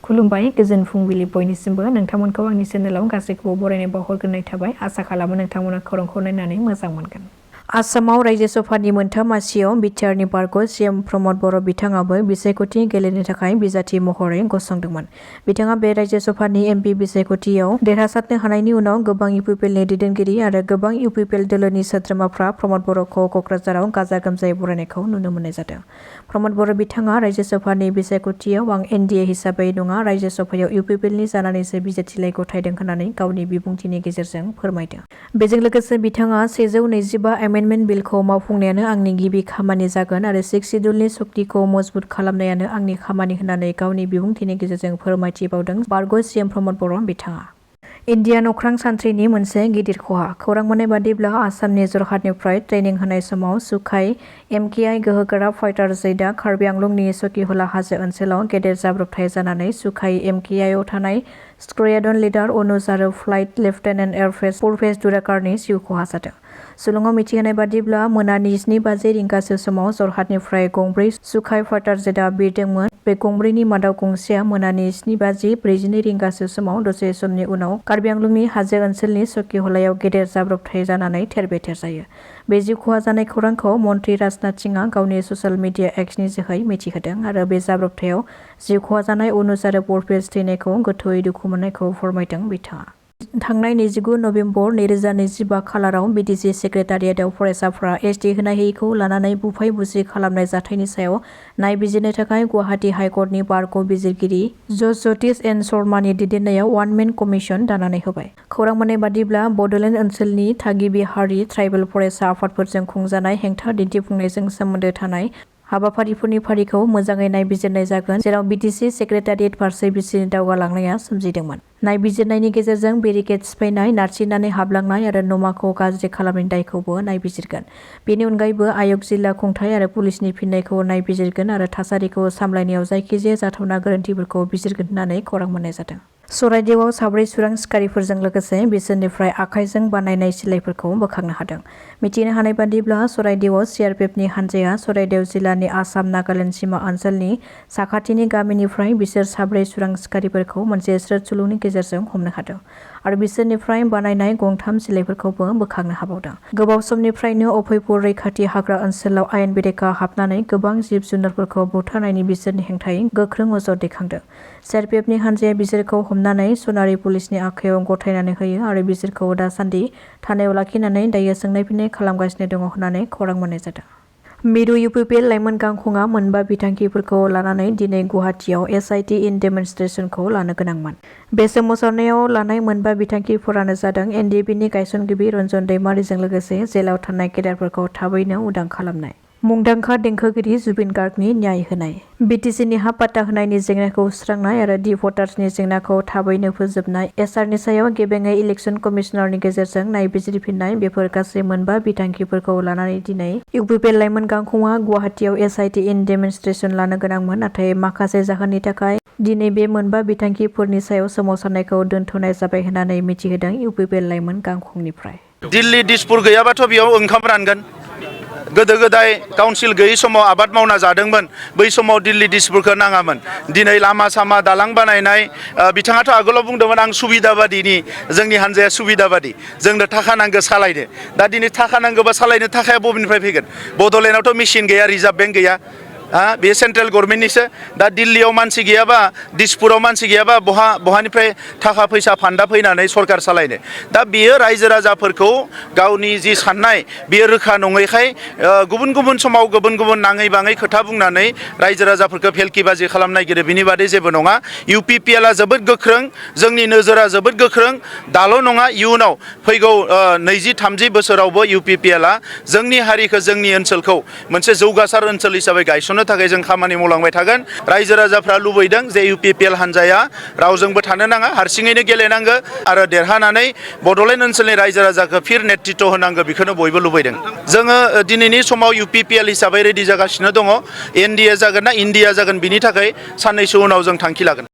खुलुमबाय गोजोन फुंबिलि बयनिसिमबो नोंथांमोनखौ आंनि चेनेलाव गासैखौबो बरायनाय बावहरग्रोनाय थाबाय आसा खालामो नोंथांमोना खौरांखौ नायनानै मोजां मोनगोन। आसामाव रायजो सभानि मोनथाम मासियाव बिटिआरनि बारग' सीएम प्रमद बर' बिथाङाबो बिसायख'थि गेलेनो थाखाय बिजाथि महरै गसंदोंमोन। बिथाङा बे रायजो सभानि एमपि बिसायख'थियाव देरहासारनो हानायनि उनाव गोबां इउपिपिएलनि दैदेनगिरि आरो गोबां इउपिपिएल दोलोनि सोद्रोमाफ्रा प्रमद बर'खौ क'क्राझाराव गाजा गोमजायै बरायनायखौ नुनो मोननाय जादों। प्रमद बर' बिथाङा रायजो सभानि बिसायख'थियाव आं एनडिए हिसाबै नङा रायजो सभायाव इउपिपिएलनि जानानैसो बिजाथिलाइ गथायदों होननानै गावनि बिबुंथिनि गेजेरजों फोरमायदों। बेजों लोगोसे बिथाङा 125 एमेन्डमेन्ट बिलखौ मावफुंनायानो आंनि गिबि खामानि जागोन आरो 6 सिड्युलनि सक्तिखौ मजबुत खालामनायानो आंनि खामानि होननानै गावनि बिबुंथिनि गेजेरजों फोरमायथिबावदों बारग' सीएम प्रमद बर' बिथाङा। इन्डियान अख्रां सानथ्रिनि मोनसे गिदिर खहा खौरां मोननाय बादिब्ला आसामनि जरहाटनिफ्राय ट्रेनिं होनाय समाव सुखाय एमकेआइ गोहोगोरा फाइटार जेटआ कार्बि आंलंनि सखिहला हाजो ओनसोलाव गेदेर जाब्रबथाय जानानै सुखाय एमकेआइआव थानाय स्क्वाड्रन लिडार अनुज आरो फ्लाइट लेफ्टेनेन्ट एयारफेस पुरभेज दुराकारनि जिउ खहा जादों। सुलुङाव मिथिहोनाय बादिब्ला मोनानि 7:50 रिंगासो समाव जरहाटनिफ्राय गंब्रै सुखाय फाइटार जेटआ बिरदोंमोन। बे गंब्रैनि मादाव गंसेया मोनानि 7:42 रिंगासो समाव दसे समनि उनाव कार्बि आंलंनि हाजो ओनसोलनि सखिहलायाव गेदेर जाब्रबथाय जानानै थेर-बेथेर जायो। बे जिउ खहा जानाय खौरांखौ मन्त्रि राजनाथ सिंहआ गावनि ससियेल मिडिया एक्सनि जोहै मिथिहोदों आरो बे जाब्रबथायाव जिउ खहा जानाय अनुज आरो पुरभेज थैनायखौ गोथौयै दुखु मोननायखौ फोरमायदों बिथाङा। थांनाय 29 नभेम्बर 2025 खालाराव बिटिसि सेक्रेटारियेटआव फरायसाफ्रा एसटि होनाय होयिखौ लानानै बुफाय-बुसि खालामनाय जाथायनि सायाव नायबिजिरनो थाखाय गुवाहाटी हाइकर्टनि बारग' बिजिरगिरि जज जतिश एन शर्मानि दैदेननायाव वान-मेन कमिसन दानानै होबाय। खौरां मोननाय बादिब्ला बड'लेण्ड ओनसोलनि थागिबि हारि ट्राइबेल फरायसा आफादफोरजों खुंजानाय हेंथा दिन्थिफुंनायजों सोमोन्दो थानाय हाबाफारिफोरनि फारिखौ मोजाङै नायबिजिरनाय जागोन जेराव बिटिसि सेक्रेटारियेट फारसे बिसोरनि दावगालांनाया सोमजिदोंमोन। नायबिजिरनायनि गेजेरजों बेरिकेड सिफायनाय, नारसिननानै हाबलांनाय आरो नमाखौ गाज्रि खालामनायनि दायखौबो नायबिजिरगोन। बेनि अनगायैबो आय'ग जिल्ला खुंथाय आरो पुलिसनि फिननायखौ नायबिजिरगोन आरो थासारिखौ सामलायनायाव जायखिजाया जाथावना गोरोन्थिफोरखौ बिजिरगोन होननानै खौरां मोननाय जादों। चराइदेवआव 4 सुरां सिखारिफोरजों लोगोसे बिसोरनिफ्राय आखाइजों बानायनाय सिलाइफोरखौ बोखांनो हादों। मिथिनो हानाय बादिब्ला चराइदेवआव सिआरपिएफनि हानजाया चराइदेव जिल्लानि आसाम-नागालेण्ड सिमा ओनसोलनि साखाथिनि गामिनिफ्राय बिसोर 4 सुरां सिखारिफोरखौ मोनसे स्रोद सुलुंनि गेजेरजों हमनो हादों आरो बिसोरनिफ्राय बानायनाय 3 सिलाइफोरखौबो बोखांनो हाबावदों। गोबाव समनिफ्रायनो अभयपुर रैखाथि हाग्रा ओनसोलाव आयेन बेरेखा हाबनानै गोबां जिब-जुनारफोरखौ बुथारनायनि बिसोरनि हेंथायै गोख्रों अजद दैखांदों। सिआरपिएफनि हानजाया बिसोरखौ हमनानै सनारि पुलिसनि आखायाव गथायनानै होयो आरो बिसोरखौ दासान्दि थानायाव लाखिनानै दायो सोंनाय-फिननाय खालामगासिनो दङ होननानै खौरां मोननाय जादों। मिरु इउपिपिएल लाइमोन गांखंआ मोनबा बिथांखिफोरखौ लानानै दिनै गुवाहाटीआव एसआइटि इन डेमनस्ट्रेसनखौ लानो गोनांमोन। बे सोमावसारनायाव लानाय मोनबा बिथांखिफोरानो जादों एनडिएफबिनि गायसनगिरि रन्जन दैमारिजों लोगोसे जेलाव थानाय गेदेरफोरखौ थाबैनो उदां खालामनाय, मुंदांखा देंखोगिरि जुबिन गार्गनि न्याय होनाय, बिटिसिनि हा पाट्टा होनायनि जेंनाखौ सुस्रांनाय आरो डि भटार्सनि जेंनाखौ थाबैनो फोजोबनाय, एसआरनि सायाव गेबेङै इलेक्सन कमिसनारनि गेजेरजों नायबिजिरफिननाय बेफोर गासै मोनबा बिथांखिफोरखौ लानानै दिनै इउपिपिएल लाइमोन गांखंआ गुवाहाटीआव एसआइटि इन डेमनस्ट्रेसन लानो गोनांमोन नाथाय माखासे जाहोननि थाखाय दिनै बे मोनबा बिथांखिफोरनि सायाव सोमावसारनायखौ दोनथ'नाय जाबाय होननानै मिथिहोदों इउपिपिएल लाइमोन गांखंनिफ्राय। दिल्ली दिसपुर गैयाबाथ' बेयाव ओंखाम रानगोन। गोदो-गोदाय काउन्सिल गैयै समाव आबाद मावना जादोंमोन, बै समाव दिल्ली दिसपुरखौ नाङामोन। दिनै लामा-सामा दालां बानायनाय बिथाङाथ' आगोलाव बुंदोंमोन आं सुबिदाबादिनि, जोंनि हानजाया सुबिदाबादि, जोंनो थाखा नांगौ सालायनो। दा दिनै थाखा नांगौबा सालायनो थाखाया बबेनिफ्राय फैगोन? बड'लेण्डआवथ' मेसिन गैया, रिजार्भ बेंक गैया, बे सेन्ट्रेल गभर्नमेन्टनिसो। दा दिल्लीयाव मानसि गैयाबा, दिसपुराव मानसि गैयाबा बहानिफ्राय थाखा फैसा फान्दा फैनानै सरकार सालायनो? दा बेयो रायजो राजाफोरखौ गावनि जि साननाय बेयो रोखा नङैखाय गुबुन गुबुन समाव गुबुन गुबुन नाङै बाङै खोथा बुंनानै रायजो राजाफोरखौ फेलकिबाजि खालामनो नागिरो। बिनि बादै जेबो नङा। इउपिपिएलआ जोबोद गोख्रों, जोंनि नोजोरा जोबोद गोख्रों। दाल' नङा, इयुनाव फैगौ 20-30 बोसोरावबो इउपिपिएलआ जोंनि हारिखौ, जोंनि ओनसोलखौ मोनसे जौगासार ओनसोल हिसाबै गायसननो थाखाय जों खामानि मावलांबाय थागोन। रायजो राजाफ्रा लुबैदों जे इउपिपिएल हानजाया रावजोंबो थानो नाङा, हारसिङैनो गेलेनांगो आरो देरहानानै बड'लेण्ड ओनसोलनि रायजो राजाखौ फिर नेतृत्व होनांगौ, बेखौनो बयबो लुबैदों। जोङो दिनैनि समाव इउपिपिएल हिसाबै रेडि जागासिनो दङ। एनडिए जागोन ना इन्डिया जागोन बिनि थाखाय साननैसो उनाव जों थांखि लागोन।